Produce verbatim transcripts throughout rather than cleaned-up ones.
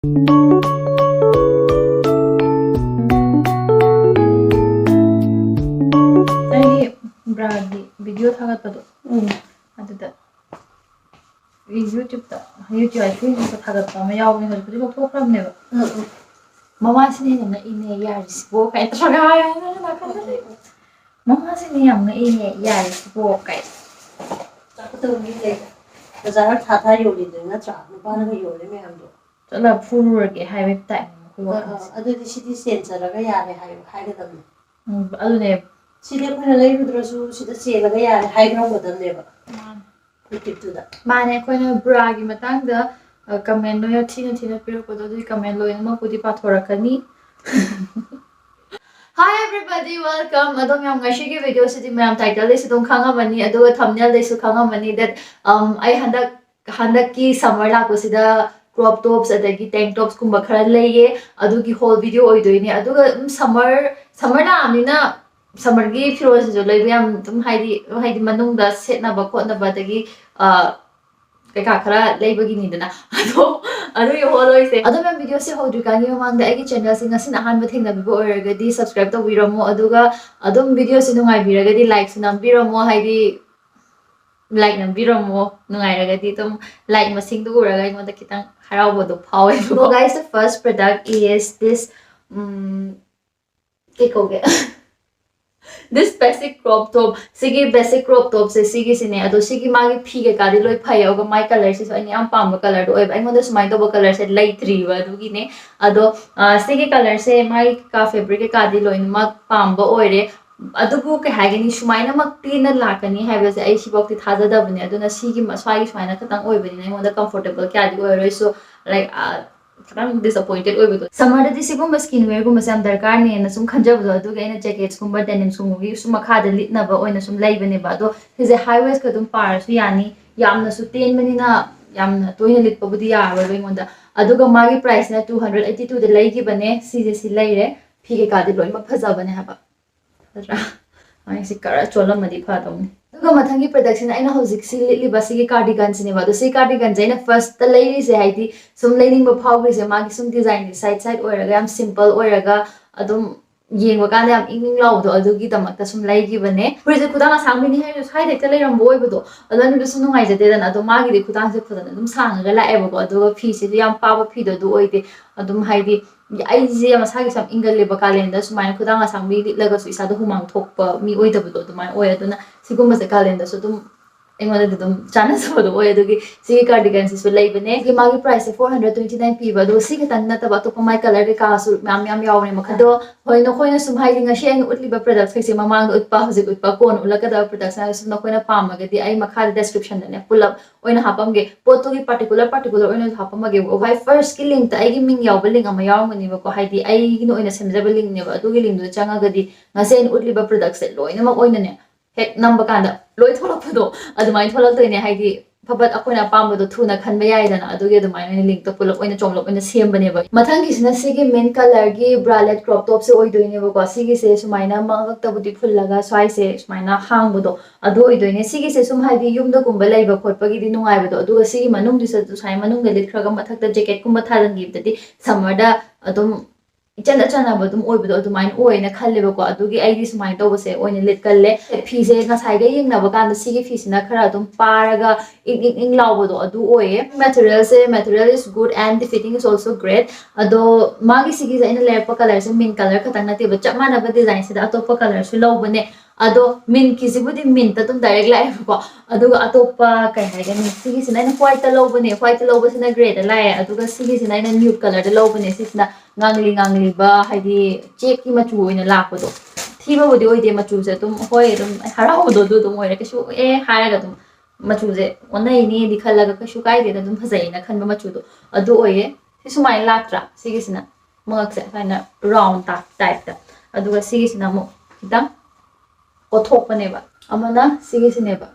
ꯑꯩꯒꯤ ꯕ꯭ꯔꯥꯒꯤ ꯚꯤꯗꯤꯑꯣ ꯊꯥꯒꯠꯄꯗꯣ, ꯎꯝ ꯑꯗꯨꯗ ꯌꯨꯇ꯭ꯌꯨꯕꯇ, ꯌꯨꯇ꯭ꯌꯨꯕ ꯍꯥꯏ, ꯐꯦꯁꯕꯨꯛꯇ ꯊꯥꯒꯠꯄ ꯑꯃ ꯌꯥꯎꯕꯅꯦ, ꯍꯧꯖꯤꯛꯄꯨꯗꯤ ꯂꯧꯊꯣꯛꯈ꯭ꯔꯕꯅꯦꯕ꯫ ꯎꯝ ꯎꯝ "ꯃꯃꯥꯁꯤꯅ ꯍꯦꯟꯅ ꯉꯛꯏꯅꯦ, ꯌꯥꯔꯤꯁꯤꯕꯣ" ꯀꯥꯏꯅ ꯇꯧꯔꯒ ꯍꯥꯏ ꯅꯥꯀꯟꯗ꯫ "ꯃꯃꯥꯁꯤꯅ ꯌꯥꯝ ꯉꯛꯏꯅꯦ, ꯌꯥꯔꯤꯁꯤꯕꯣ" ꯀꯥꯏꯅ꯫ ꯆꯥꯎꯈꯠꯇꯕ ꯃꯤ ꯂꯩ꯫ ꯕꯖꯥꯔ ꯊꯥ ꯊꯥ ꯌꯣꯜꯂꯤꯗꯨꯅꯤ ꯅꯠꯇ꯭ꯔꯥ? ꯅꯨꯄꯥꯅꯒ ꯌꯣꯜꯂꯤ ꯃꯌꯥꯝꯗꯣ꯫ ꯆꯠꯂ ꯐꯨꯔꯨꯔꯒꯦ ꯍꯥꯏꯕꯒꯤ ꯇꯥꯏꯞꯅꯦ ꯑꯩꯈꯣꯏ ꯑ, ꯑ, ꯋꯥꯈꯜꯁꯦ꯫ ꯑꯗꯨꯗꯤ ꯁꯤꯗꯤ ꯆꯦꯟꯖꯔꯒ ꯌꯥꯔꯦ ꯍꯥꯏꯌꯨ, ꯍꯥꯏꯒꯗꯕꯅꯤ꯫ ꯎꯝ, ꯑꯗꯨꯅꯦ꯫ ꯁꯤꯗꯤ ꯑꯩꯈꯣꯏꯅ ꯂꯩꯔꯨꯗ꯭ꯔꯁꯨ ꯁꯤꯗ ꯆꯦꯜꯂꯒ ꯌꯥꯔꯦ ꯍꯥꯏꯈ꯭ꯔꯝꯒꯗꯕꯅꯦꯕ꯫ ꯃꯥꯅꯦ꯫ ꯌꯨꯇ꯭ꯌꯨꯕꯇꯨꯗ꯫ ꯃꯥꯅꯦ, ꯑꯩꯈꯣꯏꯅ ꯕ꯭ꯔꯥꯒꯤ ꯃꯇꯥꯡꯗ, ꯑ, ꯀꯃꯦꯟ ꯅꯣꯏꯅ ꯊꯤꯅ ꯊꯤꯅ ꯄꯤꯔꯛꯄꯗꯣ, ꯑꯗꯨꯒꯤ ꯀꯃꯦꯟ ꯂꯣꯏꯅꯃꯛꯄꯨꯗꯤ ꯄꯥꯊꯣꯔꯛꯀꯅꯤ꯫ Hi everybody, welcome. ꯑꯗꯨꯝ ꯌꯥꯝ, ꯉꯁꯤꯒꯤ ꯚꯤꯗꯤꯑꯣꯁꯤꯗꯤ ꯃꯌꯥꯝ ꯇꯥꯏꯇꯜꯗꯩꯁꯨ ꯑꯗꯨꯝ ꯈꯪꯉꯝꯃꯅꯤ, ꯑꯗꯨꯒ ꯊꯝꯅꯦꯜꯗꯩꯁꯨ ꯈꯪꯉꯝꯃꯅꯤ that, um, ꯑꯩ ꯍꯟꯗꯛ, ꯍꯟꯗꯛꯀꯤ ꯁꯝꯃꯔ ꯂꯥꯛꯄꯁꯤꯗ ꯀ꯭ꯔꯣꯞ ꯇꯣꯞꯁ ꯑꯗꯒꯤ ꯇꯦꯡ ꯇꯣꯞꯁꯀꯨꯝꯕ ꯈꯔ ꯂꯩꯌꯦ꯫ ꯑꯗꯨꯒꯤ ꯍꯣꯜ ꯚꯤꯗꯤꯑꯣ ꯑꯣꯏꯗꯣꯏꯅꯦ꯫ ꯑꯗꯨꯒ ꯑꯗꯨꯝ ꯁꯝꯃꯔ, ꯁꯝꯃꯔ ꯂꯥꯛꯑꯕꯅꯤꯅ ꯁꯝꯃꯔꯒꯤ ꯐꯤꯔꯣꯜꯁꯤꯁꯨ ꯂꯩꯕ ꯌꯥꯝ ꯑꯗꯨꯝ, ꯍꯥꯏꯗꯤ, ꯍꯥꯏꯗꯤ ꯃꯅꯨꯡꯗ ꯁꯦꯠꯅꯕ ꯈꯣꯠꯅꯕ ꯑꯗꯒꯤ, ꯑ, ꯀꯩꯀꯥ ꯈꯔ ꯂꯩꯕꯒꯤꯅꯤꯗꯅ꯫ ꯑꯗꯣ ꯑꯗꯨꯒꯤ ꯍꯣꯜ ꯑꯣꯏꯁꯦ꯫ ꯑꯗꯣ ꯃꯦꯝ, ꯚꯤꯗꯤꯑꯣꯁꯦ ꯍꯧꯗ꯭ꯔꯤꯀꯥꯟꯒꯤ ꯃꯃꯥꯡꯗ ꯑꯩꯒꯤ ꯆꯦꯅꯦꯜꯁꯦ ꯉꯁꯤꯅ ꯑꯍꯥꯟꯕ ꯊꯦꯡꯅꯕꯤꯕ ꯑꯣꯏꯔꯒꯗꯤ subscribe ꯇꯧꯕꯤꯔꯝꯃꯣ, ꯑꯗꯨꯒ ꯑꯗꯨꯝ ꯚꯤꯗꯤꯑꯣꯁꯦ ꯅꯨꯡꯉꯥꯏꯕꯤꯔꯒꯗꯤ ꯂꯥꯏꯛꯁꯨ ꯅꯝꯕꯤꯔꯝꯃꯣ, ꯍꯥꯏꯗꯤ ꯂꯥꯏꯛ ꯅꯝꯕꯤꯔꯝꯃꯣ꯫ ꯅꯨꯡꯉꯥꯏꯔꯒꯗꯤ ꯑꯗꯨꯝ ꯂꯥꯏꯛ ꯃꯁꯤꯡꯗꯣ ꯎꯔꯒ ꯑꯩꯉꯣꯟꯗ ꯈꯤꯇꯪ ꯍꯔꯥꯎꯕꯗꯣ ꯐꯥꯎꯋꯦꯕꯀꯣ꯫ So guys, the first product is this, ꯎꯝ, ꯀꯩ ꯀꯧꯒꯦ? This basic crop top, ꯁꯤꯒꯤ basic crop topꯁꯦ ꯁꯤꯒꯤꯁꯤꯅꯦ꯫ ꯑꯗꯣ ꯁꯤꯒꯤ ꯃꯥꯒꯤ ꯐꯤ ꯀꯩꯀꯥꯗꯤ ꯂꯣꯏ ꯐꯩ, ꯑꯗꯨꯒ ꯃꯥꯏ ꯀꯂꯔꯁꯤꯁꯨ ꯑꯩꯅ ꯌꯥꯝ ꯄꯥꯝꯕ ꯀꯂꯔꯗꯣ ꯑꯣꯏꯕ꯫ ꯑꯩꯉꯣꯟꯗ ꯁꯨꯃꯥꯏꯅ ꯇꯧꯕ ꯀꯂꯔꯁꯦ ꯂꯩꯇ꯭ꯔꯤꯕ, ꯑꯗꯨꯒꯤꯅꯦ꯫ ꯑꯗꯣ, ꯑ, ꯁꯤꯒꯤ ꯀꯂꯔꯁꯦ ꯃꯥꯒꯤ ꯀꯩꯀꯥ ꯐꯦꯕ꯭ꯔꯤꯛ ꯀꯩꯀꯥꯗꯤ ꯂꯣꯏꯅꯃꯛ ꯄꯥꯝꯕ ꯑꯣꯏꯔꯦ꯫ ꯑꯗꯨꯕꯨ ꯀꯩ ꯍꯥꯏꯒꯅꯤ, ꯁꯨꯃꯥꯏꯅꯃꯛꯇꯤꯅ ꯂꯥꯛꯀꯅꯤ ꯍꯥꯏꯕꯁꯦ ꯑꯩ ꯁꯤꯐꯥꯎꯗꯤ ꯊꯥꯖꯗꯕꯅꯦ꯫ ꯑꯗꯨꯅ ꯁꯤꯒꯤ ꯃ-, ꯁ꯭ꯋꯥꯏꯒꯤ ꯁꯨꯃꯥꯏꯅ ꯈꯇꯪ ꯑꯣꯏꯕꯅꯤꯅ ꯑꯩꯉꯣꯟꯗ comfortable ꯀꯌꯥꯗꯤ ꯑꯣꯏꯔꯣꯏ꯫ So, like, ꯑ, ꯈꯤꯇꯪ disappointed ꯑꯣꯏꯕꯗꯣ꯫ ꯁꯝꯃꯔꯗꯗꯤ ꯁꯤꯒꯨꯝꯕ skin wearꯒꯨꯝꯕꯁꯦ ꯌꯥꯝ ꯗꯔꯀꯥꯔꯅꯦꯅ ꯁꯨꯝ ꯈꯟꯖꯕꯗꯣ, ꯑꯗꯨꯒꯤ ꯑꯩꯅ jacketsꯀꯨꯝꯕ denimsꯀꯨꯝꯕꯒꯤ ꯁꯨꯝ ꯃꯈꯥꯗ ꯂꯤꯠꯅꯕ ꯑꯣꯏꯅ ꯁꯨꯝ ꯂꯩꯕꯅꯦꯕ꯫ ꯑꯗꯣ ꯁꯤꯁꯦ high waistꯀ ꯑꯗꯨꯝ ꯄꯥꯔꯁꯨ ꯌꯥꯅꯤ, ꯌꯥꯝꯅꯁꯨ ꯇꯦꯟꯕꯅꯤꯅ ꯌꯥꯝꯅ ꯇꯣꯏꯅ ꯂꯤꯠꯄꯕꯨꯗꯤ ꯌꯥꯔꯔꯣꯏꯕ ꯑꯩꯉꯣꯟꯗ꯫ ꯑꯗꯨꯒ ꯃꯥꯒꯤ priceꯅ two hundred eighty twoꯗ ꯂꯩꯈꯤꯕꯅꯦ꯫ ꯁꯤꯁꯦ ꯁꯤ ꯂꯩꯔꯦ꯫ ꯐꯤ ꯀꯩꯀꯥꯗꯤ ꯂꯣꯏꯅꯃꯛ ꯐꯖꯕꯅꯦ ꯍꯥꯏꯕ꯫ ꯐꯖꯗ꯭ꯔꯥ? ꯑꯩꯁꯦ ꯈꯔ ꯆꯣꯜꯂꯝꯃꯗꯤ ꯐꯗꯧꯅꯤ꯫ ꯑꯗꯨꯒ ꯃꯊꯪꯒꯤ ꯄ꯭ꯔꯗꯛꯁꯤꯅ ꯑꯩꯅ ꯍꯧꯖꯤꯛ ꯁꯤ ꯂꯤꯠꯂꯤꯕ ꯁꯤꯒꯤ ꯀꯥꯔꯗꯤꯒꯟꯁꯤꯅꯦꯕ꯫ ꯑꯗꯣ ꯁꯤ ꯀꯥꯔꯗꯤꯒꯟꯁꯦ ꯑꯩꯅ ꯐꯥꯔꯁꯇ ꯂꯩꯔꯤꯁꯦ, ꯍꯥꯏꯗꯤ ꯁꯨꯝ ꯂꯩꯅꯤꯡꯕ ꯐꯥꯎꯈ꯭ꯔꯤꯁꯦ, ꯃꯥꯒꯤ ꯁꯨꯝ ꯗꯤꯖꯥꯏꯟꯁꯦ ꯁꯥꯏꯠ ꯁꯥꯏꯠ ꯑꯣꯏꯔꯒ ꯌꯥꯝ ꯁꯤꯝꯄꯜ ꯑꯣꯏꯔꯒ ꯑꯗꯨꯝ ꯌꯦꯡꯕ ꯀꯥꯟꯗ ꯌꯥꯝ ꯏꯪ ꯏꯪ ꯂꯥꯎꯕꯗꯣ, ꯑꯗꯨꯒꯤꯗꯃꯛꯇ ꯁꯨꯝ ꯂꯩꯈꯤꯕꯅꯦ꯫ ꯐꯨꯔꯤꯠꯁꯦ ꯈꯨꯗꯥꯡ ꯑꯁꯥꯡꯕꯤꯅꯤ ꯍꯥꯏꯔꯁꯨ ꯁ꯭ꯋꯥꯏꯗ ꯍꯦꯛꯇ ꯂꯩꯔꯝꯕ ꯑꯣꯏꯕꯗꯣ, ꯑꯗꯣ ꯑꯩꯉꯣꯟꯗꯁꯨ ꯅꯨꯡꯉꯥꯏꯖꯗꯦꯗꯅ꯫ ꯑꯗꯣ ꯃꯥꯒꯤꯗꯤ ꯈꯨꯗꯥꯡꯁꯦ ꯐꯖꯅ ꯑꯗꯨꯝ ꯁꯥꯡꯉꯒ ꯂꯥꯛꯑꯦꯕꯀꯣ, ꯑꯗꯨꯒ ꯐꯤꯁꯤꯁꯨ ꯌꯥꯝ ꯄꯥꯕ ꯐꯤꯗꯣ ꯑꯗꯨ ꯑꯣꯏꯗꯦ꯫ ꯑꯗꯨꯝ ꯍꯥꯏꯗꯤ ꯑꯩꯁꯦ ꯃꯁꯥꯒꯤꯁꯨ ꯌꯥꯝ ꯏꯪꯒꯜꯂꯦꯕ, ꯀꯥꯂꯦꯟꯗ ꯁꯨꯃꯥꯏꯅ ꯈꯨꯗꯥꯡ ꯑꯁꯥꯡꯕꯤ ꯂꯤꯠꯂꯒꯁꯨ ꯏꯁꯥꯗ ꯍꯨꯃꯥꯡ ꯊꯣꯛꯄ ꯃꯤ ꯑꯣꯏꯗꯕꯗꯣ ꯑꯗꯨꯃꯥꯏꯅ ꯑꯣꯏ꯫ ꯑꯗꯨꯅ ꯁꯤꯒꯨꯝꯕꯁꯦ ꯀꯥꯂꯦꯟꯗꯁꯨ ꯑꯗꯨꯝ ꯑꯩꯉꯣꯟꯗꯗꯤ ꯑꯗꯨꯝ ꯆꯥꯟꯅꯖꯕꯗꯣ ꯑꯣꯏ꯫ ꯑꯗꯨꯒꯤ ꯁꯤꯒꯤ ꯀꯥꯔꯗꯤꯒꯟꯁꯤꯁꯨ ꯂꯩꯕꯅꯦ꯫ ꯁꯤꯒꯤ ꯃꯥꯒꯤ ꯄ꯭ꯔꯥꯏꯁꯁꯦ ꯐꯣꯔ ꯍꯟꯗ꯭ꯔꯦꯠ ꯇ꯭ꯋꯦꯟꯇꯤ ꯅꯥꯏꯟ ꯄꯤꯕ, ꯑꯗꯨꯒ ꯁꯤ ꯈꯛꯇꯪ ꯅꯠꯇꯕ ꯑꯇꯣꯞꯄ ꯃꯥꯏ ꯀꯂꯔ ꯀꯩꯀꯥꯁꯨ ꯃꯌꯥꯝ ꯃꯌꯥꯝ ꯌꯥꯎꯔꯦ ꯃꯈꯜ꯫ ꯑꯗꯣ ꯍꯣꯏ, ꯅꯈꯣꯏꯅ ꯁꯨꯝ ꯍꯥꯏꯗꯤ ꯉꯁꯤ ꯑꯩꯅ ꯎꯠꯂꯤꯕ ꯄ꯭ꯔꯗꯛꯁꯈꯩꯁꯦ ꯃꯃꯥꯡꯗ ꯎꯠꯄ, ꯍꯧꯖꯤꯛ ꯎꯠꯄ, ꯀꯣꯟꯅ ꯎꯠꯂꯛꯀꯗꯕ ꯄ꯭ꯔꯗꯛꯁ ꯁꯨꯝ ꯅꯈꯣꯏꯅ ꯄꯥꯝꯃꯒꯗꯤ ꯑꯩ ꯃꯈꯥꯗ ꯗꯦꯁꯀ꯭ꯔꯤꯞꯁꯟꯗꯅꯦ ꯄꯨꯂꯞ ꯑꯣꯏꯅ ꯍꯥꯞꯄꯝꯒꯦ꯫ ꯄꯣꯠꯇꯨꯒꯤ ꯄꯥꯔꯇꯤꯀꯨꯂꯔ ꯄꯥꯔꯇꯤꯀꯨꯂꯔ ꯑꯣꯏꯅꯁꯨ ꯍꯥꯞꯄꯝꯃꯒꯦꯕꯀꯣ꯫ ꯍꯣꯏ, ꯐꯥꯔꯁꯀꯤ ꯂꯤꯡꯇ ꯑꯩꯒꯤ ꯃꯤꯡ ꯌꯥꯎꯕ ꯂꯤꯡ ꯑꯃ ꯌꯥꯎꯔꯝꯒꯅꯤꯕꯀꯣ, ꯍꯥꯏꯗꯤ ꯑꯩꯒꯤ ꯑꯣꯏꯅ ꯁꯦꯝꯖꯕ ꯂꯤꯡꯅꯦꯕ꯫ ꯑꯗꯨꯒꯤ ꯂꯤꯡꯗꯨꯗ ꯆꯪꯉꯒꯗꯤ ꯉꯁꯤ ꯑꯩꯅ ꯎꯠꯂꯤꯕ ꯄ꯭ꯔꯗꯛꯁꯦ ꯂꯣꯏꯅꯃꯛ ꯑꯣꯏꯅꯅꯦ ꯍꯦꯛ ꯅꯝꯕ ꯀꯥꯟꯗ ꯂꯣꯏ ꯊꯣꯛꯂꯛꯄꯗꯣ ꯑꯗꯨꯃꯥꯏꯅ ꯊꯣꯛꯂꯛꯇꯣꯏꯅꯦ꯫ ꯍꯥꯏꯗꯤ ꯐꯕꯠ ꯑꯩꯈꯣꯏꯅ ꯑꯄꯥꯝꯕꯗꯣ ꯊꯨꯅ ꯈꯟꯕ ꯌꯥꯏꯗꯅ, ꯑꯗꯨꯒꯤ ꯑꯗꯨꯃꯥꯏꯅ ꯑꯣꯏꯅ ꯂꯤꯡꯇꯣ ꯄꯨꯂꯞ ꯑꯣꯏꯅ ꯆꯣꯝꯂꯞ ꯑꯣꯏꯅ ꯁꯦꯝꯕꯅꯦꯕ꯫ ꯃꯊꯪꯒꯤꯁꯤꯅ ꯁꯤꯒꯤ ꯃꯤꯟ ꯀꯂꯔꯒꯤ ꯕ꯭ꯔꯥꯂꯦꯠ ꯀ꯭ꯔꯣꯞ ꯇꯣꯞꯁꯦ ꯑꯣꯏꯗꯣꯏꯅꯦꯕꯀꯣ꯫ ꯁꯤꯒꯤꯁꯦ ꯁꯨꯃꯥꯏꯅ ꯃꯉꯛꯇꯕꯨꯗꯤ ꯐꯨꯜꯂꯒ ꯁ꯭ꯋꯥꯏꯁꯦ ꯁꯨꯃꯥꯏꯅ ꯍꯥꯡꯕꯗꯣ ꯑꯗꯨ ꯑꯣꯏꯗꯣꯏꯅꯦ꯫ ꯁꯤꯒꯤꯁꯦ ꯁꯨꯝ ꯍꯥꯏꯗꯤ ꯌꯨꯝꯗꯒꯨꯝꯕ ꯂꯩꯕ ꯈꯣꯠꯄꯒꯤꯗꯤ ꯅꯨꯡꯉꯥꯏꯕꯗꯣ, ꯑꯗꯨꯒ ꯁꯤꯒꯤ ꯃꯅꯨꯡꯗꯨꯁꯨ ꯁꯨꯃꯥꯏꯅ ꯃꯅꯨꯡꯗ ꯂꯤꯠꯈ꯭ꯔꯒ ꯃꯊꯛꯇ ꯖꯦꯀꯦꯠꯀꯨꯝꯕ ꯊꯥꯖꯤꯟꯈꯤꯕꯗꯗꯤ ꯁꯝꯃꯔꯗ ꯑꯗꯨꯝ ꯏꯆꯟꯗ ꯆꯟꯅꯕ ꯑꯗꯨꯝ ꯑꯣꯏꯕꯗꯣ ꯑꯗꯨꯃꯥꯏꯅ ꯑꯣꯏꯌꯦꯅ ꯈꯜꯂꯦꯕꯀꯣ꯫ ꯑꯗꯨꯒꯤ ꯑꯩꯗꯤ ꯁꯨꯃꯥꯏꯅ ꯇꯧꯕꯁꯦ ꯑꯣꯏꯅ ꯂꯤꯠꯀꯜꯂꯦ꯫ ꯐꯤꯁꯦ ꯉꯁꯥꯏꯒ ꯌꯦꯡꯅꯕ ꯀꯥꯟꯗ ꯁꯤꯒꯤ ꯐꯤꯁꯤꯅ ꯈꯔ ꯑꯗꯨꯝ ꯄꯥꯔꯒ ꯏꯪ ꯏꯪ ꯏꯪ ꯂꯥꯎꯕꯗꯣ ꯑꯗꯨ ꯑꯣꯏꯌꯦ꯫ Material say, material is good and the fitting is also great꯫ ꯑꯗꯣ ꯃꯥꯒꯤ ꯁꯤꯒꯤꯁꯦ ꯑꯩꯅ ꯂꯩꯔꯛꯄ ꯀꯂꯔꯁꯦ ꯃꯤꯟ ꯀꯂꯔ ꯈꯛꯇꯪ ꯅꯠꯇꯦꯕ, ꯆꯞ ꯃꯥꯟꯅꯕ ꯗꯤꯖꯥꯏꯟꯁꯤꯗ ꯑꯇꯣꯞꯄ ꯀꯂꯔꯁꯨ ꯂꯧꯕꯅꯦ꯫ ꯑꯗꯣ ꯃꯤꯟꯀꯤꯁꯤꯕꯨꯗꯤ ꯃꯤꯟꯇ ꯑꯗꯨꯝ ꯗꯥꯏꯔꯦꯛ ꯂꯥꯛꯑꯦꯕꯀꯣ꯫ ꯑꯗꯨꯒ ꯑꯇꯣꯞꯄ ꯀꯩ ꯍꯥꯏꯒꯅꯤ, ꯁꯤꯒꯤꯁꯤꯅ ꯑꯩꯅ ꯋꯥꯏꯠꯇ ꯂꯧꯕꯅꯦ, ꯋꯥꯏꯠꯇ ꯂꯧꯕꯁꯤꯅ ꯒ꯭ꯔꯦꯗ ꯂꯥꯛꯑꯦ꯫ ꯑꯗꯨꯒ ꯁꯤꯒꯤꯁꯤꯅ ꯑꯩꯅ ꯅ꯭ꯌꯨꯠ ꯀꯂꯔꯗ ꯂꯧꯕꯅꯦ꯫ ꯁꯤꯁꯤꯅ ꯉꯥꯡꯂꯤ ꯉꯥꯡꯂꯤꯕ, ꯍꯥꯏꯗꯤ ꯆꯦꯛꯀꯤ ꯃꯆꯨ ꯑꯣꯏꯅ ꯂꯥꯛꯄꯗꯣ꯫ ꯊꯤꯕꯕꯨꯗꯤ ꯑꯣꯏꯗꯦ, ꯃꯆꯨꯁꯦ ꯑꯗꯨꯝ ꯍꯣꯏ ꯑꯗꯨꯝ ꯍꯔꯥꯎꯕꯗꯣ ꯑꯗꯨ ꯑꯗꯨꯝ ꯑꯣꯏꯔꯦ꯫ ꯀꯩꯁꯨ ꯑꯦ ꯍꯥꯏꯔꯒ ꯑꯗꯨꯝ ꯃꯆꯨꯁꯦ ꯑꯣꯟꯅꯩꯅꯦꯗꯤ ꯈꯜꯂꯒ ꯀꯩꯁꯨ ꯀꯥꯏꯗꯦꯅ ꯑꯗꯨꯝ ꯐꯖꯩꯌꯦꯅ ꯈꯟꯕ ꯃꯆꯨꯗꯣ ꯑꯗꯨ ꯑꯣꯏꯌꯦ꯫ ꯁꯤ ꯁꯨꯃꯥꯏꯅ ꯂꯥꯛꯇ꯭ꯔꯥ? ꯁꯤꯒꯤꯁꯤꯅ ꯃꯉꯛꯁꯦ ꯁꯨꯃꯥꯏꯅ ꯔꯥꯎꯟ ꯇꯥꯏꯞꯇ, ꯑꯗꯨꯒ ꯁꯤꯒꯤꯁꯤꯅ ꯑꯃꯨꯛ ꯈꯤꯇꯪ ꯀꯣꯠꯊꯣꯛꯄꯅꯦꯕ꯫ ꯑꯃꯅ ꯁꯤꯒꯤꯁꯤꯅꯦꯕ꯫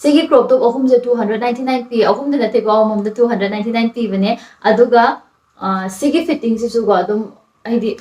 ꯁꯤꯒꯤ ꯀ꯭ꯔꯣꯞ ꯇꯣꯞ ꯑꯍꯨꯝꯁꯦ two hundred ninety nine P, ꯑꯍꯨꯝꯗ ꯅꯠꯇꯦꯀꯣ, ꯑꯃꯃꯝꯗ ꯇꯨ ꯍꯟꯗ꯭ꯔꯦꯠ ꯅꯥꯏꯟꯇꯤ ꯅꯥꯏꯟ ꯄꯤꯕꯅꯦ꯫ ꯑꯗꯨꯒ ꯑ, ꯁꯤꯒꯤ ꯐꯤꯠꯇꯤꯡꯁꯤꯁꯨꯀꯣ ꯑꯗꯨꯝ ꯍꯥꯏꯗꯤ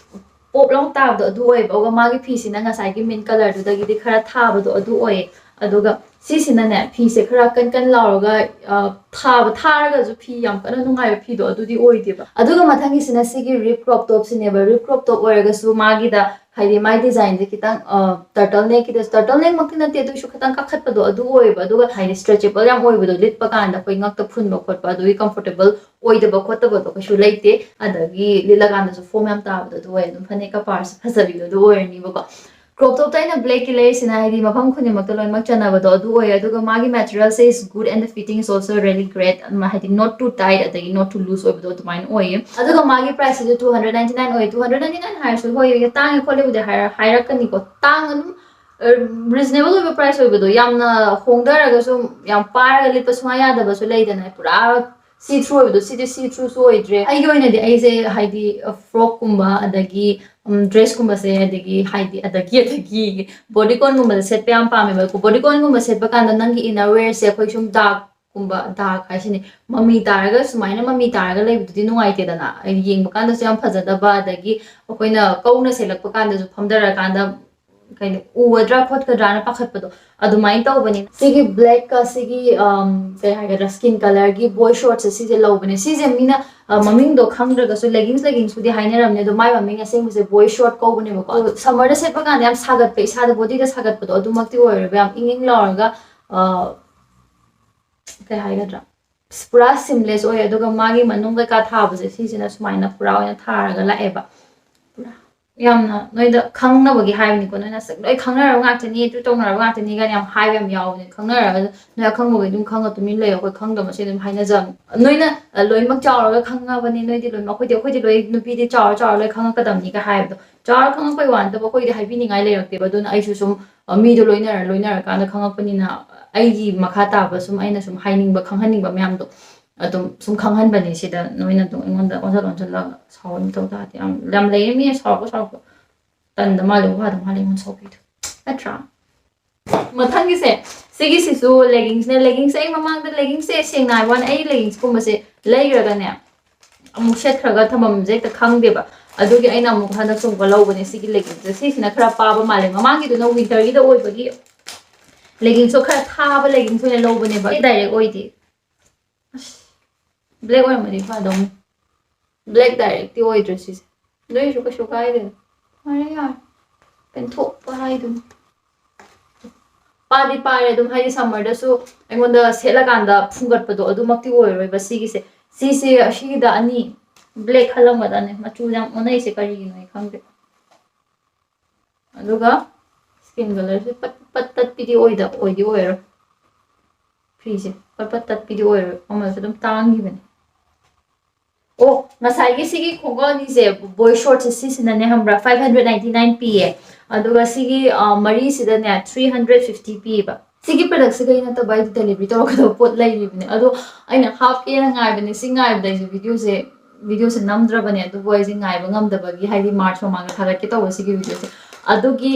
ꯄꯣꯞ ꯂꯥꯎ ꯇꯥꯕꯗꯣ ꯑꯗꯨ ꯑꯣꯏꯌꯦꯕ꯫ ꯑꯗꯨꯒ ꯃꯥꯒꯤ ꯐꯤꯁꯤꯅ ꯉꯁꯥꯏꯒꯤ ꯃꯤꯟ ꯀꯂꯔꯗꯨꯗꯒꯤꯗꯤ ꯈꯔ ꯊꯥꯕꯗꯣ ꯑꯗꯨ ꯑꯣꯏꯌꯦ꯫ ꯑꯗꯨꯒ ꯁꯤꯁꯤꯅꯅꯦ, ꯐꯤꯁꯦ ꯈꯔ ꯀꯟ ꯀꯟ ꯂꯥꯎꯔꯒ, ꯑ, ꯊꯥꯕ ꯊꯥꯔꯒꯁꯨ ꯐꯤ ꯌꯥꯝ ꯀꯟꯅ ꯅꯨꯡꯉꯥꯏꯕ ꯐꯤꯗꯣ ꯑꯗꯨꯗꯤ ꯑꯣꯏꯗꯦꯕ꯫ ꯑꯗꯨꯒ ꯃꯊꯪꯒꯤꯁꯤꯅ ꯁꯤꯒꯤ ꯔꯤꯞ ꯀ꯭ꯔꯣꯞ ꯇꯣꯞꯁꯤꯅꯦꯕ꯫ ꯔꯤꯞ ꯀ꯭ꯔꯣꯞ ꯇꯣꯞ ꯑꯣꯏꯔꯒꯁꯨ ꯃꯥꯒꯤꯗ ꯍꯥꯏꯗꯤ ꯃꯥꯏ ꯗꯤꯖꯥꯏꯟꯁꯦ ꯈꯤꯇꯪ, ꯑ, ꯇꯔꯇꯜ ꯅꯦꯛꯀꯤꯗ, ꯇꯔꯇꯜ ꯅꯦꯛꯃꯛꯇꯤ ꯅꯠꯇꯦ, ꯑꯗꯨꯏꯁꯨ ꯈꯤꯇꯪ ꯀꯥꯈꯠꯄꯗꯣ ꯑꯗꯨ ꯑꯣꯏꯌꯦꯕ꯫ ꯑꯗꯨꯒ ꯍꯥꯏꯗꯤ ꯁ꯭ꯇ꯭ꯔꯦꯆꯦꯕꯜ ꯌꯥꯝ ꯑꯣꯏꯕꯗꯣ, ꯂꯤꯠꯄ ꯀꯥꯟꯗ ꯑꯩꯈꯣꯏ ꯉꯛꯇ ꯐꯨꯟꯕ ꯈꯣꯠꯄ ꯑꯗꯨꯒꯤ ꯀꯝꯐꯣꯔꯇꯦꯕꯜ ꯑꯣꯏꯗꯕ ꯈꯣꯠꯇꯕꯗꯣ ꯀꯩꯁꯨ ꯂꯩꯇꯦ꯫ ꯑꯗꯒꯤ ꯂꯤꯠꯂꯀꯥꯟꯗꯁꯨ ꯐꯣꯝ ꯌꯥꯝ ꯇꯥꯕꯗꯣ ꯑꯗꯨ ꯑꯣꯏꯌꯦ꯫ ꯑꯗꯨꯝ ꯐꯅꯦꯛꯀ ꯄꯥꯔꯁꯨ ꯐꯖꯕꯤꯗꯣ ꯑꯗꯨ ꯑꯣꯏꯔꯅꯤꯕꯀꯣ꯫ ꯀ꯭ꯔꯣꯞ ꯇꯣꯞꯇ ꯑꯩꯅ ꯕ꯭ꯂꯦꯛꯀꯤ ꯂꯩꯔꯤꯁꯤꯅ ꯍꯥꯏꯗꯤ ꯃꯐꯝ ꯈꯨꯗꯤꯡꯃꯛꯇ ꯂꯣꯏꯅꯃꯛ ꯆꯟꯅꯕꯗꯣ ꯑꯗꯨ ꯑꯣꯏꯌꯦ꯫ ꯑꯗꯨꯒ ꯃꯥꯒꯤ material is good and the fitting is also really great꯫ ꯍꯥꯏꯗꯤ not too tight ꯑꯗꯒꯤ not too loose ꯑꯣꯏꯕꯗꯣ ꯑꯗꯨꯃꯥꯏꯅ ꯑꯣꯏꯌꯦ꯫ ꯑꯗꯨꯒ ꯃꯥꯒꯤ price ꯁꯤꯁꯨ two hundred ninety nine ꯑꯣꯏꯌꯦ꯫ Two hundred ninety nine ꯍꯥꯏꯔꯁꯨ ꯍꯣꯏ ꯇꯥꯡꯉꯦ ꯈꯣꯠꯂꯦꯕꯨꯗꯤ ꯍꯥꯏꯔ-, ꯍꯥꯏꯔꯛꯀꯅꯤꯀꯣ꯫ ꯇꯥꯡ ꯑꯗꯨꯝ, ꯑ, reasonable ꯑꯣꯏꯕ price ꯑꯣꯏꯕꯗꯣ, ꯌꯥꯝꯅ ꯍꯣꯡꯊꯔꯒꯁꯨ ꯌꯥꯝ ꯄꯥꯔꯒ ꯂꯤꯠꯄ ꯁꯨꯡꯌꯥ ꯌꯥꯗꯕꯁꯨ ꯂꯩꯗꯅ, ꯄꯨꯔꯥ see through ꯑꯣꯏꯕꯗꯣ, ꯁꯤꯗꯤ see through ꯁꯨ ꯑꯣꯏꯗ꯭ꯔꯦ꯫ ꯑꯩꯒꯤ ꯑꯣꯏꯅꯗꯤ ꯑꯩꯁꯦ ꯍꯥꯏꯗꯤ, ꯑ, ꯐ꯭ꯔꯣꯛꯀꯨꯝꯕ ꯑꯗꯒꯤ, ꯎꯝ, ꯗ꯭ꯔꯦꯁꯀꯨꯝꯕꯁꯦ ꯑꯗꯒꯤ ꯍꯥꯏꯗꯤ ꯑꯗꯒꯤ ꯑꯗꯒꯤ ꯕꯣꯗꯤꯀꯣꯟꯒꯨꯝꯕꯁꯦ ꯁꯦꯠꯄ ꯌꯥꯝ ꯄꯥꯝꯃꯦꯕ꯫ ꯕꯣꯗꯤꯀꯣꯟꯒꯨꯝꯕ ꯁꯦꯠꯄ ꯀꯥꯟꯗ ꯅꯪꯒꯤ inner wear ꯁꯦ ꯑꯩꯈꯣꯏ ꯁꯨꯝ ꯗꯥꯛꯀꯨꯝꯕ, ꯗꯥꯛ ꯍꯥꯏꯁꯤꯅꯦ, ꯃꯃꯤ ꯇꯥꯔꯒ, ꯁꯨꯃꯥꯏꯅ ꯃꯃꯤ ꯇꯥꯔꯒ ꯂꯩꯕꯗꯨꯗꯤ ꯅꯨꯡꯉꯥꯏꯇꯦꯗꯅ, ꯌꯦꯡꯕ ꯀꯥꯟꯗꯁꯨ ꯌꯥꯝ ꯐꯖꯗꯕ, ꯑꯗꯒꯤ ꯑꯩꯈꯣꯏꯅ ꯀꯧꯅ ꯁꯦꯠꯂꯛꯄ ꯀꯥꯟꯗꯁꯨ ꯐꯝꯊꯔꯀꯥꯟꯗ ꯀꯩꯅꯣ ꯎꯒꯗ꯭ꯔꯥ ꯈꯣꯠꯀꯗ꯭ꯔꯥꯅ ꯄꯥꯈꯠꯄꯗꯣ ꯑꯗꯨꯃꯥꯏꯅ ꯇꯧꯕꯅꯤꯅ ꯁꯤꯒꯤ ꯕ꯭ꯂꯦꯛꯀ ꯁꯤꯒꯤ, ꯑꯝ, ꯀꯩ ꯍꯥꯏꯒꯗ꯭ꯔꯥ, ꯁ꯭ꯀꯤꯟ ꯀꯂꯔꯒꯤ ꯕꯣꯏ ꯁꯣꯔꯠꯁꯦ ꯁꯤꯁꯦ ꯂꯧꯕꯅꯦ꯫ ꯁꯤꯁꯦ ꯃꯤꯅ, ꯑ, ꯃꯃꯤꯡꯗꯣ ꯈꯪꯗ꯭ꯔꯒꯁꯨ leggings, leggings ꯄꯨꯗꯤ ꯍꯥꯏꯅꯔꯝꯅꯦ, ꯑꯗꯣ ꯃꯥꯏ ꯃꯃꯤꯡ ꯑꯁꯦꯡꯕꯁꯦ ꯕꯣꯏ ꯁꯣꯔꯠ ꯀꯧꯕꯅꯦꯕꯀꯣ꯫ ꯑꯗꯣ summer ꯗ ꯁꯦꯠꯄ ꯀꯥꯟꯗ ꯌꯥꯝ ꯁꯥꯒꯠꯄ, ꯏꯁꯥꯗ body ꯗ ꯁꯥꯒꯠꯄꯗꯣ ꯑꯗꯨꯃꯛꯇꯤ ꯑꯣꯏꯔꯣꯏꯕ, ꯌꯥꯝ ꯏꯪ ꯏꯪ ꯂꯥꯎꯔꯒ, ꯑ, ꯀꯩ ꯍꯥꯏꯒꯗ꯭ꯔꯥ, ꯄꯨꯔꯥ seamless ꯑꯣꯏ꯫ ꯑꯗꯨꯒ ꯃꯥꯒꯤ ꯃꯅꯨꯡ ꯀꯩꯀꯥ ꯊꯥꯕꯁꯦ ꯁꯤꯁꯤꯅ ꯁꯨꯃꯥꯏꯅ ꯄꯨꯔꯥ ꯑꯣꯏꯅ ꯊꯥꯔꯒ ꯂꯥꯛꯑꯦꯕ꯫ ꯄꯨꯔꯥ ꯌꯥꯝꯅ ꯅꯣꯏꯗ ꯈꯪꯅꯕꯒꯤ ꯍꯥꯏꯕꯅꯤꯀꯣ, ꯅꯣꯏꯅ ꯑꯁ ꯂꯣꯏ ꯈꯪꯅꯔꯕ ꯉꯥꯛꯇꯅꯤ, ꯑꯗꯨ ꯇꯧꯅꯔꯕ ꯉꯥꯛꯇꯅꯤ ꯀꯥꯏꯅ ꯌꯥꯝ ꯍꯥꯏꯕ ꯌꯥꯝ ꯌꯥꯎꯕꯅꯦ꯫ ꯈꯪꯅꯔꯒ ꯅꯣꯏ ꯑꯈꯪꯕꯈꯩ ꯑꯗꯨꯝ ꯈꯪꯉ ꯇꯨꯃꯤꯟ ꯂꯩꯌꯣ, ꯑꯩꯈꯣꯏ ꯈꯪꯗꯕ ꯃꯁꯦꯟ ꯑꯗꯨꯝ ꯍꯥꯏꯅꯖꯕꯅꯤ꯫ ꯅꯣꯏꯅ, ꯑ, ꯂꯣꯏꯅꯃꯛ ꯆꯥꯎꯔꯒ ꯈꯪꯉꯕꯅꯤ, ꯅꯣꯏꯗꯤ ꯂꯣꯏꯅꯃꯛ, ꯑꯩꯈꯣꯏꯗꯤ, ꯑꯩꯈꯣꯏꯗꯤ ꯂꯣꯏ ꯅꯨꯄꯤꯗꯤ ꯆꯥꯎꯔ ꯆꯥꯎꯔ ꯂꯣꯏ ꯈꯪꯉꯛꯀꯗꯕꯅꯤꯒ ꯍꯥꯏꯕꯗꯣ, ꯆꯥꯎꯔ ꯈꯪꯉꯛꯄꯩ ꯋꯥ ꯅꯠꯇꯕ ꯑꯩꯈꯣꯏꯗꯤ ꯍꯥꯏꯕꯤꯅꯤꯡꯉꯥꯏ ꯂꯩꯔꯛꯇꯦꯕ꯫ ꯑꯗꯨꯅ ꯑꯩꯁꯨ ꯁꯨꯝ, ꯑ, ꯃꯤꯗꯣ ꯂꯣꯏꯅꯔ ꯂꯣꯏꯅꯔꯀꯥꯟꯗ ꯈꯪꯉꯛꯄꯅꯤꯅ ꯑꯩꯒꯤ ꯃꯈꯥ ꯇꯥꯕ ꯁꯨꯝ ꯑꯩꯅ ꯁꯨꯝ ꯍꯥꯏꯅꯤꯡꯕ, ꯈꯪꯍꯟꯅꯤꯡꯕ ꯃꯌꯥꯝꯗꯣ ꯑꯗꯨꯝ ꯁꯨꯝ ꯈꯪꯍꯟꯕꯅꯤ꯫ ꯁꯤꯗ ꯅꯣꯏꯅ ꯑꯗꯨꯝ ꯑꯩꯉꯣꯟꯗ ꯑꯣꯟꯁꯤꯜ ꯑꯣꯟꯁꯤꯜꯂꯒ ꯁꯥꯎ ꯑꯗꯨꯝ ꯇꯧ ꯇꯥꯔꯗꯤ ꯌꯥꯝ, ꯌꯥꯝ ꯂꯩꯌꯦ ꯃꯤ ꯁꯥꯎꯔꯛꯄ ꯁꯥꯎꯔꯛꯄ꯫ ꯇꯟꯗ ꯃꯥꯜꯂꯦ, ꯋꯥꯗ ꯃꯥꯜꯂꯦ ꯑꯩꯉꯣꯟꯗ ꯁꯥꯎꯕꯤꯗꯣ, ꯅꯠꯇ꯭ꯔꯥ? ꯃꯊꯪꯒꯤꯁꯦ, ꯁꯤꯒꯤꯁꯤꯁꯨ leggings ꯅꯦ꯫ Leggings ꯁꯦ ꯑꯩ ꯃꯃꯥꯡꯗ leggings ꯁꯦ ꯁꯦꯡꯅ ꯍꯥꯏꯕ ꯋꯥꯅꯤ, ꯑꯩ leggings ꯀꯨꯝꯕꯁꯦ ꯂꯩꯈ꯭ꯔꯒꯅꯦ ꯑꯃꯨꯛ ꯁꯦꯠꯈ꯭ꯔꯒ ꯊꯝꯐꯝꯁꯦ ꯍꯦꯛꯇ ꯈꯪꯗꯦꯕ꯫ ꯑꯗꯨꯒꯤ ꯑꯩꯅ ꯑꯃꯨꯛ ꯍꯟꯗꯛꯁꯨ ꯑꯃꯨꯛꯀ ꯂꯧꯕꯅꯦ ꯁꯤꯒꯤ ꯂꯦꯒꯤꯟꯁꯦ꯫ ꯁꯤꯁꯤꯅ ꯈꯔ ꯄꯥꯕ ꯃꯥꯜꯂꯦ, ꯃꯃꯥꯡꯒꯤꯗꯨꯅ ꯋꯤꯟꯇꯔꯒꯤꯗ ꯑꯣꯏꯕꯒꯤ ꯂꯦꯒꯤꯟꯁꯨ ꯈꯔ ꯊꯥꯕ ꯂꯦꯒꯤꯟꯁ ꯑꯣꯏꯅ ꯂꯧꯕꯅꯦꯕ꯫ ꯁꯤ ꯗꯥꯏꯔꯦꯛ ꯑꯣꯏꯗꯦ, ꯑꯁ, ꯕ꯭ꯂꯦꯛ ꯑꯣꯏꯔꯝꯃꯗꯤ ꯐꯗꯧꯅꯤ꯫ ꯕ꯭ꯂꯦꯛ ꯗꯥꯏꯔꯦꯛꯇꯤ ꯑꯣꯏꯗ꯭ꯔꯦ ꯁꯤꯁꯦ, ꯑꯗꯨꯏꯁꯨ ꯀꯩꯁꯨ ꯀꯥꯏꯗꯦ꯫ ꯐꯔꯦ ꯌꯥꯔꯦ, ꯄꯦꯟꯊꯣꯛꯄ ꯍꯥꯏꯗꯨꯅꯤ꯫ ꯄꯥꯗꯤ ꯄꯥꯔꯦ ꯑꯗꯨꯝ, ꯍꯥꯏꯗꯤ ꯁꯝꯃꯔꯗꯁꯨ ꯑꯩꯉꯣꯟꯗ ꯁꯦꯠꯂꯀꯥꯟꯗ ꯐꯨꯡꯒꯠꯄꯗꯣ ꯑꯗꯨꯃꯛꯇꯤ ꯑꯣꯏꯔꯣꯏꯕ ꯁꯤꯒꯤꯁꯦ꯫ ꯁꯤꯁꯦ ꯑꯁꯤꯒꯤꯗ ꯑꯅꯤ ꯕ꯭ꯂꯦꯛ ꯈꯜꯂꯝꯒꯗꯕꯅꯦ, ꯃꯆꯨ ꯌꯥꯝ ꯑꯣꯟꯅꯩꯁꯦ ꯀꯔꯤꯒꯤꯅꯣ ꯑꯩ ꯈꯪꯗꯦ꯫ ꯑꯗꯨꯒ ꯁ꯭ꯀꯤꯟ ꯀꯂꯔꯁꯦ ꯄꯠ ꯄꯠ ꯇꯠꯄꯤꯗꯤ ꯑꯣꯏꯗ ꯑꯣꯏꯗꯤ ꯑꯣꯏꯔꯣꯏ꯫ ꯐꯤꯁꯦ ꯄꯠ ꯄꯠ ꯇꯠꯄꯤꯗꯤ ꯑꯣꯏꯔꯣꯏ, ꯃꯃꯜꯁꯨ ꯑꯗꯨꯝ ꯇꯥꯡꯈꯤꯕꯅꯦ꯫ ꯑꯣ, ꯉꯁꯥꯏꯒꯤ ꯁꯤꯒꯤ ꯈꯣꯡꯒ꯭ꯔꯥꯎ ꯑꯅꯤꯁꯦ, ꯕꯣꯏ ꯁꯣꯔꯠꯁꯦ, ꯁꯤꯁꯤꯅꯅꯦ ꯈꯪꯕ꯭ꯔꯥ, ꯐꯥꯏꯚ ꯍꯟꯗ꯭ꯔꯦꯠ ꯅꯥꯏꯟꯇꯤ ꯅꯥꯏꯟ ꯄꯤꯌꯦ꯫ ꯑꯗꯨꯒ ꯁꯤꯒꯤ ꯑ, ꯃꯔꯤꯁꯤꯗꯅꯦ ꯊ꯭ꯔꯤ ꯍꯟꯗ꯭ꯔꯦꯠ ꯐꯤꯐꯇꯤ ꯄꯤꯌꯦꯕ꯫ ꯁꯤꯒꯤ ꯄ꯭ꯔꯗꯛꯁꯤꯗ ꯑꯩ ꯅꯠꯇꯕ ꯑꯩꯗꯤ ꯗꯦꯂꯤꯚꯔꯤ ꯇꯧꯔꯛꯀꯗꯕ ꯄꯣꯠ ꯂꯩꯔꯤꯕꯅꯦ, ꯑꯗꯣ ꯑꯩꯅ ꯍꯥꯞꯀꯦꯅ ꯉꯥꯏꯕꯅꯦ꯫ ꯁꯤ ꯉꯥꯏꯕꯗ ꯑꯩꯁꯦ ꯚꯤꯗꯤꯑꯣꯁꯦ ꯚꯤꯗꯤꯑꯣꯁꯦ ꯅꯝꯗ꯭ꯔꯕꯅꯦ, ꯑꯗꯨꯕꯨ ꯑꯩꯁꯦ ꯉꯥꯏꯕ ꯉꯝꯗꯕꯒꯤ, ꯍꯥꯏꯗꯤ ꯃꯥꯔꯆ ꯃꯃꯥꯡꯗ ꯊꯥꯒꯠꯀꯦ ꯇꯧꯕ ꯁꯤꯒꯤ ꯚꯤꯗꯤꯑꯣꯁꯦ꯫ ꯑꯗꯨꯒꯤ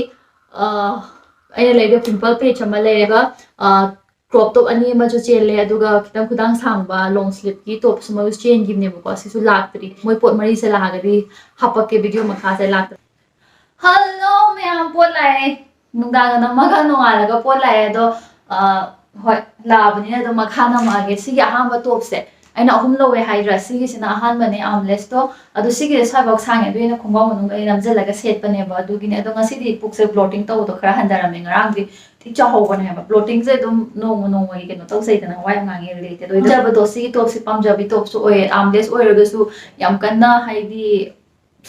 ꯑ, ꯑꯩꯅ ꯂꯩꯔꯤꯕ ꯄꯤꯝꯄꯜ ꯄꯦꯆ ꯑꯃ ꯂꯩꯔꯦꯒ, ꯑ, ꯀ꯭ꯔꯣꯞ ꯇꯣꯞ ꯑꯅꯤ ꯑꯃꯁꯨ ꯆꯦꯜꯂꯦ, ꯑꯗꯨꯒ ꯈꯤꯇꯪ ꯈꯨꯗꯥꯡ ꯁꯥꯡꯕ ꯂꯣꯡ ꯁ꯭ꯂꯤꯞꯀꯤ ꯇꯣꯞꯁ ꯑꯃꯁꯨ ꯆꯦꯟꯈꯤꯕꯅꯦꯕꯀꯣ꯫ ꯁꯤꯁꯨ ꯂꯥꯛꯇ꯭ꯔꯤ, ꯃꯣꯏ ꯄꯣꯠ ꯃꯔꯤꯁꯦ ꯂꯥꯛꯑꯒꯗꯤ ꯍꯥꯄꯛꯀꯦ ꯚꯤꯗꯤꯑꯣ ꯃꯈꯥꯁꯦ꯫ ꯂꯥꯛꯇ꯭ꯔꯤ꯫ ꯍꯜꯂꯣ ꯃꯌꯥꯝ, ꯄꯣꯠ ꯂꯥꯛꯑꯦ꯫ ꯅꯨꯡꯗꯥꯡꯗ ꯅꯝꯃꯒ ꯅꯣꯡꯉꯥꯜꯂꯒ ꯄꯣꯠ ꯂꯥꯛꯑꯦ꯫ ꯑꯗꯣ ꯑ, ꯍꯣꯏ, ꯂꯥꯛꯑꯕꯅꯤꯅ ꯑꯗꯨꯝ ꯃꯈꯥ ꯅꯝꯃꯛꯑꯒꯦ꯫ ꯁꯤꯒꯤ ꯑꯍꯥꯟꯕ ꯇꯣꯞꯁꯦ ꯑꯩꯅ ꯑꯍꯨꯝ ꯂꯧꯋꯦ ꯍꯥꯏꯗ꯭ꯔꯥ? ꯁꯤꯒꯤꯁꯤꯅ ꯑꯍꯥꯟꯕꯅꯦ, ꯑꯥꯔꯝꯂꯦꯁꯇꯣ꯫ ꯑꯗꯣ ꯁꯤꯒꯤꯁꯦ ꯁ꯭ꯋꯥꯏꯐꯥꯎ ꯁꯥꯡꯉꯦ, ꯑꯗꯨꯒꯤ ꯑꯩꯅ ꯈꯣꯡꯒ꯭ꯔꯥꯎ ꯃꯅꯨꯡꯗ ꯑꯩ ꯅꯝꯁꯤꯜꯂꯒ ꯁꯦꯠꯄꯅꯦꯕ꯫ ꯑꯗꯨꯒꯤꯅꯦ꯫ ꯑꯗꯣ ꯉꯁꯤꯗꯤ ꯄꯨꯛꯁꯦ ꯕ꯭ꯂꯣꯇꯤꯡ ꯇꯧꯕꯗꯣ ꯈꯔ ꯍꯟꯊꯔꯝꯃꯦ꯫ ꯉꯔꯥꯡꯗꯤ ꯊꯤ ꯆꯥꯎꯍꯧꯕꯅꯦ ꯍꯥꯏꯕ꯫ ꯕ꯭ꯂꯣꯇꯤꯡꯁꯦ ꯑꯗꯨꯝ ꯅꯣꯡꯃ ꯅꯣꯡꯃꯒꯤ ꯀꯩꯅꯣ ꯇꯧꯖꯩꯗꯅ, ꯋꯥ ꯌꯥꯝ ꯉꯥꯡꯉꯦ ꯔꯤꯂꯦꯇꯦꯠ ꯑꯣꯏꯗꯕꯗꯣ꯫ ꯁꯤꯒꯤ ꯇꯣꯞꯁꯤ ꯄꯥꯝꯖꯕꯤ ꯇꯣꯞꯁꯨ ꯑꯣꯏꯌꯦ, ꯑꯥꯔꯝꯂꯦꯁ ꯑꯣꯏꯔꯒꯁꯨ ꯌꯥꯝ ꯀꯟꯅ ꯍꯥꯏꯗꯤ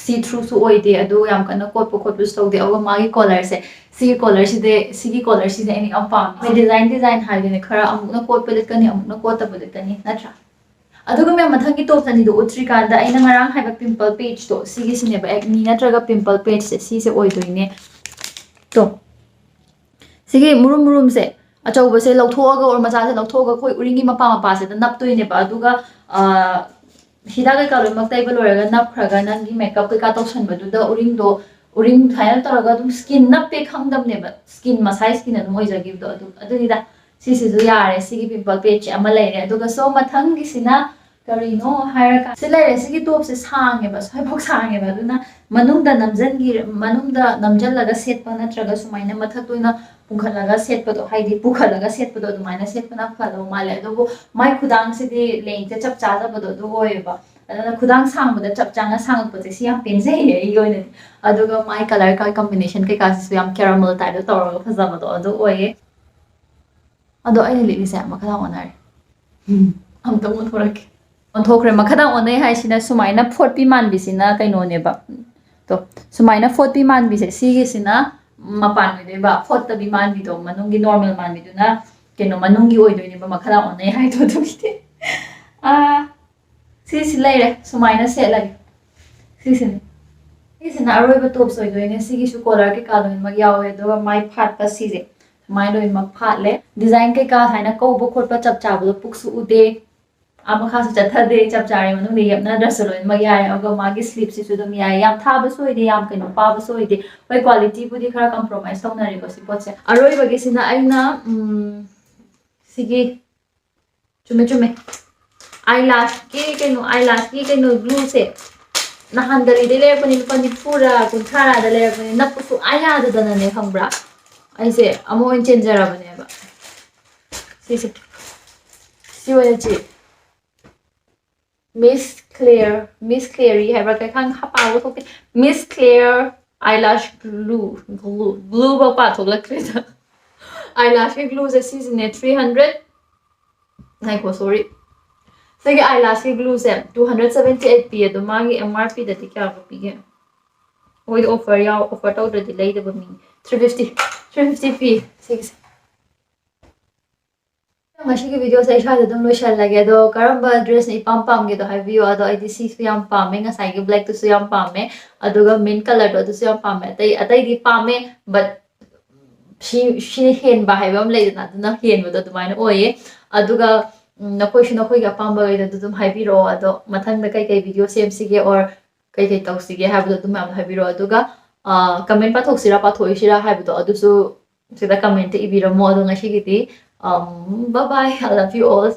ꯁꯤ ꯊ꯭ꯔꯨꯁꯨ ꯑꯣꯏꯗꯦ, ꯑꯗꯨ ꯌꯥꯝ ꯀꯟꯅ ꯀꯣꯠꯄ ꯈꯣꯠꯄꯁꯨ ꯇꯧꯗꯦ꯫ ꯑꯗꯨꯒ ꯃꯥꯒꯤ ꯀꯣꯂꯔꯁꯦ, ꯁꯤꯒꯤ ꯀꯣꯂꯔꯁꯤꯗꯤ, ꯁꯤꯒꯤ ꯀꯣꯂꯔꯁꯤꯗꯤ ꯑꯩꯅ ꯌꯥꯝ ꯄꯥꯝꯃꯦ꯫ ꯃꯣꯏ ꯗꯤꯖꯥꯏꯟ ꯗꯤꯖꯥꯏꯟ ꯍꯥꯏꯗꯨꯅꯦ, ꯈꯔ ꯑꯃꯨꯛꯅ ꯀꯣꯠꯄ ꯂꯤꯠꯀꯅꯤ, ꯑꯃꯨꯛꯅ ꯀꯣꯠꯇꯕ ꯂꯤꯠꯀꯅꯤ, ꯅꯠꯇ꯭ꯔꯥ? ꯑꯗꯨꯒ ꯃꯌꯥꯝ, ꯃꯊꯪꯒꯤ ꯇꯣꯞꯁ ꯑꯅꯤꯗꯣ ꯎꯠꯇ꯭ꯔꯤꯀꯥꯟꯗ ꯑꯩꯅ ꯉꯔꯥꯡ ꯍꯥꯏꯕ ꯄꯤꯝꯄꯜ ꯄꯦꯆꯇꯣ, ꯁꯤꯒꯤꯁꯤꯅꯦꯕ, ꯑꯦꯛꯅꯤ ꯅꯠꯇ꯭ꯔꯒ ꯄꯤꯝꯄꯜ ꯄꯦꯆꯁꯦ ꯁꯤꯁꯦ ꯑꯣꯏꯗꯣꯏꯅꯦ꯫ ꯇꯣ, ꯁꯤꯒꯤ ꯃꯨꯔꯨꯝ ꯃꯨꯔꯨꯝꯁꯦ, ꯑꯆꯧꯕꯁꯦ ꯂꯧꯊꯣꯛꯑꯒ ꯑꯣꯔ ꯃꯆꯥꯁꯦ ꯂꯧꯊꯣꯛꯑꯒ ꯑꯩꯈꯣꯏ ꯎꯔꯤꯡꯒꯤ ꯃꯄꯥ ꯃꯄꯥꯁꯤꯗ ꯅꯞꯇꯣꯏꯅꯦꯕ꯫ ꯑꯗꯨꯒ ꯑ, ꯍꯤꯗꯥꯛ ꯀꯩꯀꯥ ꯂꯣꯏꯅꯃꯛ ꯇꯩꯕ ꯂꯣꯏꯔꯒ ꯅꯞꯈ꯭ꯔꯒ ꯅꯪꯒꯤ ꯃꯦꯀꯞ ꯀꯩꯀꯥ ꯇꯧꯁꯟꯕꯗꯨꯗ ꯎꯔꯤꯡꯗꯣ, ꯎꯔꯤꯡ ꯁꯨꯃꯥꯏꯅ ꯇꯧꯔꯒ ꯑꯗꯨꯝ ꯁ꯭ꯀꯤꯟ ꯅꯞꯄꯦ ꯈꯪꯗꯕꯅꯦꯕ, ꯁ꯭ꯀꯤꯟ ꯃꯁꯥꯏ ꯁ꯭ꯀꯤꯟ ꯑꯗꯨꯝ ꯑꯣꯏꯖꯈꯤꯕꯗꯣ꯫ ꯑꯗꯨ ꯑꯗꯨꯅꯤꯗ꯫ ꯁꯤꯁꯤꯁꯨ ꯌꯥꯔꯦ, ꯁꯤꯒꯤ ꯄꯤꯝꯄꯜ ꯄꯦꯆꯁꯦ ꯑꯃ ꯂꯩꯔꯦ꯫ ꯑꯗꯨꯒ ꯁꯣ ꯃꯊꯪꯒꯤꯁꯤꯅ ꯀꯔꯤꯅꯣ ꯍꯥꯏꯔꯀꯥꯟꯗ ꯁꯤ ꯂꯩꯔꯦ꯫ ꯁꯤꯒꯤ ꯇꯣꯞꯁꯦ ꯁꯥꯡꯉꯦꯕ, ꯁ꯭ꯋꯥꯏꯐꯥꯎ ꯁꯥꯡꯉꯦꯕ꯫ ꯑꯗꯨꯅ ꯃꯅꯨꯡꯗ ꯅꯝꯖꯟꯒꯤ ꯃꯅꯨꯡꯗ ꯅꯝꯖꯜꯂꯒ ꯁꯦꯠꯄ ꯅꯠꯇ꯭ꯔꯒ ꯁꯨꯃꯥꯏꯅ ꯃꯊꯛꯇ ꯑꯣꯏꯅ ꯄꯨꯈꯠꯂꯒ ꯁꯦꯠꯄꯗꯣ, ꯍꯥꯏꯗꯤ ꯄꯨꯈꯠꯂꯒ ꯁꯦꯠꯄꯗꯣ, ꯑꯗꯨꯃꯥꯏꯅ ꯁꯦꯠꯄꯅ ꯐꯗꯧ ꯃꯥꯜꯂꯦ꯫ ꯑꯗꯨꯕꯨ ꯃꯥꯏ ꯈꯨꯗꯥꯡꯁꯤꯗꯤ ꯂꯦꯡꯁꯦ ꯆꯞ ꯆꯥꯗꯕꯗꯣ ꯑꯗꯨ ꯑꯣꯏꯌꯦꯕ꯫ ꯑꯗꯨꯅ ꯈꯨꯗꯥꯡ ꯁꯥꯡꯕꯗ ꯆꯞ ꯆꯥꯅ ꯁꯥꯡꯉꯛꯄꯁꯦ ꯁꯤ ꯌꯥꯝ ꯄꯦꯟꯖꯩꯌꯦ ꯑꯩꯒꯤ ꯑꯣꯏꯅꯗꯤ꯫ ꯑꯗꯨꯒ ꯃꯥꯏ ꯀꯂꯔ ꯀꯝꯕꯤꯅꯦꯁꯟ ꯀꯩꯀꯥꯁꯤꯁꯨ ꯌꯥꯝ ꯀꯦꯔꯃꯦꯜ ꯇꯥꯏꯞꯇ ꯇꯧꯔꯒ ꯐꯖꯕꯗꯣ ꯑꯗꯨ ꯑꯣꯏꯌꯦ꯫ ꯑꯗꯣ ꯑꯩꯅ ꯂꯤꯠꯂꯤꯁꯦ ꯃꯈꯥ ꯇꯥꯅ ꯑꯣꯟꯅꯔꯦ꯫ ꯎꯝ, ꯑꯝꯇꯪ ꯑꯣꯟꯊꯣꯔꯛꯀꯦ꯫ ꯑꯣꯟꯊꯣꯛꯈ꯭ꯔꯦ꯫ ꯃꯈꯥ ꯇꯥꯅ ꯑꯣꯟꯅꯩ ꯍꯥꯏꯁꯤꯅ ꯁꯨꯃꯥꯏꯅ ꯐꯣꯠꯄꯤ ꯃꯥꯟꯕꯤꯁꯤꯅ ꯀꯩꯅꯣꯅꯦꯕ꯫ ꯇꯣ, ꯁꯨꯃꯥꯏꯅ ꯐꯣꯠꯄꯤ ꯃꯥꯟꯕꯤꯁꯦ ꯁꯤꯒꯤꯁꯤꯅ ꯃꯄꯥꯟ ꯑꯣꯏꯗꯣꯏꯕ, ꯐꯣꯠꯇꯕꯤ ꯃꯥꯟꯕꯤꯗꯣ ꯃꯅꯨꯡꯒꯤ ꯅꯣꯔꯃꯦꯜ ꯃꯥꯟꯕꯤꯗꯨꯅ ꯀꯩꯅꯣ ꯃꯅꯨꯡꯒꯤ ꯑꯣꯏꯗꯣꯏꯅꯦꯕ ꯃꯈꯥ ꯇꯥꯅ ꯑꯣꯟꯅꯩ ꯍꯥꯏꯗꯣ꯫ ꯑꯗꯨꯒꯤꯗꯤ ꯑꯥ ꯁꯤꯁꯤ ꯂꯩꯔꯦ꯫ ꯁꯨꯃꯥꯏꯅ ꯁꯦꯠꯂꯒꯦ꯫ ꯁꯤꯁꯤꯅꯦ꯫ ꯁꯤꯁꯤꯅ ꯑꯔꯣꯏꯕ ꯇꯣꯞꯁ ꯑꯣꯏꯗꯣꯏꯅꯦ꯫ ꯁꯤꯒꯤꯁꯨ ꯀꯣꯂꯔ ꯀꯩꯀꯥ ꯂꯣꯏꯅꯃꯛ ꯌꯥꯎꯋꯦ꯫ ꯑꯗꯨꯒ ꯃꯥꯏ ꯐꯥꯠꯄ ꯁꯤꯁꯦ ꯁꯨꯃꯥꯏꯅ ꯂꯣꯏꯅꯃꯛ ꯐꯥꯠꯂꯦ꯫ ꯗꯤꯖꯥꯏꯟ ꯀꯩꯀꯥ ꯍꯥꯏꯅ ꯀꯧꯕ ꯈꯣꯠꯄ ꯆꯞ ꯆꯥꯕꯗꯣ ꯄꯨꯛꯁꯨ ꯎꯗꯦ꯫ ꯑꯥ ꯃꯈꯥꯁꯨ ꯆꯠꯊꯗꯦ꯫ ꯆꯞ ꯆꯥꯔꯦ꯫ ꯃꯅꯨꯡꯗ ꯌꯦꯞꯅꯗ꯭ꯔꯁꯨ ꯂꯣꯏꯅꯃꯛ ꯌꯥꯔꯦ꯫ ꯑꯗꯨꯒ ꯃꯥꯒꯤ ꯁ꯭ꯂꯤꯞꯁꯤꯁꯨ ꯑꯗꯨꯝ ꯌꯥꯏ꯫ ꯌꯥꯝ ꯊꯥꯕꯁꯨ ꯑꯣꯏꯗꯦ, ꯌꯥꯝ ꯀꯩꯅꯣ ꯄꯥꯕꯁꯨ ꯑꯣꯏꯗꯦ꯫ ꯍꯣꯏ, ꯀ꯭ꯋꯥꯂꯤꯇꯤꯕꯨꯗꯤ ꯈꯔ ꯀꯝꯄ꯭ꯔꯣꯃꯥꯏꯁ ꯇꯧꯅꯔꯦꯀꯣ ꯁꯤ ꯄꯣꯠꯁꯦ꯫ ꯑꯔꯣꯏꯕꯒꯤꯁꯤꯅ ꯑꯩꯅ ꯎꯝ, ꯁꯤꯒꯤ ꯆꯨꯝꯃꯦ, ꯆꯨꯝꯃꯦ꯫ ꯑꯥꯏꯂꯥꯁꯀꯤ ꯀꯩꯅꯣ, ꯑꯥꯏꯂꯥꯁꯀꯤ ꯀꯩꯅꯣ ꯒ꯭ꯂꯨꯁꯦ ꯅꯍꯥꯟ ꯗꯦꯜꯂꯤꯗꯩ ꯂꯩꯔꯛꯄꯅꯤ꯫ ꯂꯨꯄꯥ ꯅꯤꯐꯨꯔꯥ ꯀꯨꯟꯊ꯭ꯔꯥꯔꯥꯗ ꯂꯩꯔꯛꯄꯅꯤ꯫ ꯅꯞꯄ ꯁꯨꯡꯌꯥ ꯌꯥꯗꯗꯅꯅꯦ, ꯈꯪꯕ꯭ꯔꯥ? ꯑꯩꯁꯦ ꯑꯃ ꯑꯣꯏꯅ ꯆꯦꯟꯖꯔꯕꯅꯦꯕ꯫ ꯁꯤꯁꯦ꯫ ꯁꯤ ꯑꯣꯏꯅ ꯆꯦ-, ꯃꯤꯁ ꯀ꯭ꯂꯦꯌꯔ, ꯃꯤꯁ ꯀ꯭ꯂꯦꯌꯔꯤ ꯍꯥꯏꯕ꯭ꯔꯥ? ꯀꯩ ꯈꯪ ꯍꯥꯄꯥꯎꯕ ꯊꯣꯛꯇꯦ꯫ ꯃꯤꯁ clear ꯑꯥꯏꯂꯥꯁ glue, glue, ꯒ꯭ꯂꯨꯐꯥꯎ ꯄꯥꯊꯣꯛꯂꯛꯇ꯭ꯔꯦꯗ꯫ ꯑꯥꯏꯂꯥꯁꯀꯤ ꯒ꯭ꯂꯨꯁꯦ ꯁꯤꯁꯤꯅꯦ, three hundred, ꯉꯥꯏꯈꯣ, ꯁꯣꯔꯤ꯫ ꯁꯤꯒꯤ ꯑꯥꯏꯂꯥꯁꯀꯤ ꯒ꯭ꯂꯨꯁꯦ ꯇꯨ ꯍꯟꯗ꯭ꯔꯦꯠ ꯁꯕꯦꯟꯇꯤ ꯑꯩꯠ ꯄꯤ꯫ ꯑꯗꯣ ꯃꯥꯒꯤ ꯑꯦꯝ ꯑꯥꯔ ꯄꯤꯗꯗꯤ ꯀꯌꯥꯒ ꯄꯤꯒꯦ? ꯃꯣꯏꯗꯤ ꯑꯣꯐꯔ ꯌꯥꯎ-, ꯑꯣꯐꯔ ꯇꯧꯗ꯭ꯔꯗꯤ ꯂꯩꯗꯕ ꯃꯤ꯫ ꯊ꯭ꯔꯤ ꯐꯤꯐꯇꯤ, ꯊ꯭ꯔꯤ ꯐꯤꯐꯇꯤ ꯄꯤ ꯁꯤꯒꯤꯁꯦ꯫ ꯉꯁꯤꯒꯤ ꯚꯤꯗꯤꯑꯣꯁꯦ ꯑꯩ ꯁ꯭ꯋꯥꯏꯗ ꯑꯗꯨꯝ ꯂꯣꯏꯁꯤꯜꯂꯒꯦ꯫ ꯑꯗꯣ ꯀꯔꯝꯕ ꯗ꯭ꯔꯦꯁꯅ ꯏꯄꯥꯝ ꯄꯥꯝꯒꯦꯗꯣ ꯍꯥꯏꯕꯤꯌꯣ꯫ ꯑꯗꯣ ꯑꯩꯗꯤ ꯁꯤꯁꯨ ꯌꯥꯝ ꯄꯥꯝꯃꯦ, ꯉꯁꯥꯏꯒꯤ ꯕ꯭ꯂꯦꯛꯇꯨꯁꯨ ꯌꯥꯝ ꯄꯥꯝꯃꯦ, ꯑꯗꯨꯒ ꯃꯤꯟꯠ ꯀꯂꯔꯗꯣ ꯑꯗꯨꯁꯨ ꯌꯥꯝ ꯄꯥꯝꯃꯦ꯫ ꯑꯇꯩ, ꯑꯇꯩꯗꯤ ꯄꯥꯝꯃꯦ, but ꯁꯤ, ꯁꯤꯅ ꯍꯦꯟꯕ ꯍꯥꯏꯕ ꯑꯃ ꯂꯩꯗꯅ, ꯑꯗꯨꯅ ꯍꯦꯟꯕꯗꯣ ꯑꯗꯨꯃꯥꯏꯅ ꯑꯣꯏꯌꯦ꯫ ꯑꯗꯨꯒ, ꯎꯝ, ꯅꯈꯣꯏꯁꯨ ꯅꯈꯣꯏꯒꯤ ꯑꯄꯥꯝꯕꯈꯩꯗꯣ ꯑꯗꯨ ꯑꯗꯨꯝ ꯍꯥꯏꯕꯤꯔꯛꯑꯣ꯫ ꯑꯗꯣ ꯃꯊꯪꯗ ꯀꯩꯀꯩ ꯚꯤꯗꯤꯑꯣ ꯁꯦꯝꯁꯤꯒꯦ or ꯀꯩꯀꯩ ꯇꯧꯁꯤꯒꯦ ꯍꯥꯏꯕꯗꯣ ꯑꯗꯨꯝ ꯃꯌꯥꯝꯗꯣ ꯍꯥꯏꯕꯤꯔꯛꯑꯣ꯫ ꯑꯗꯨꯒ, ꯑ, ꯀꯃꯦꯟ ꯄꯥꯊꯣꯛꯁꯤꯔꯥ ꯄꯥꯊꯣꯛꯑꯣꯏꯁꯤꯔꯥ ꯍꯥꯏꯕꯗꯣ ꯑꯗꯨꯁꯨ ꯁꯤꯗ ꯀꯃꯦꯟꯇ ꯏꯕꯤꯔꯝꯃꯣ꯫ ꯑꯗꯣ ꯉꯁꯤꯒꯤꯗꯤ, ꯎꯝ, bye bye, I love you all꯫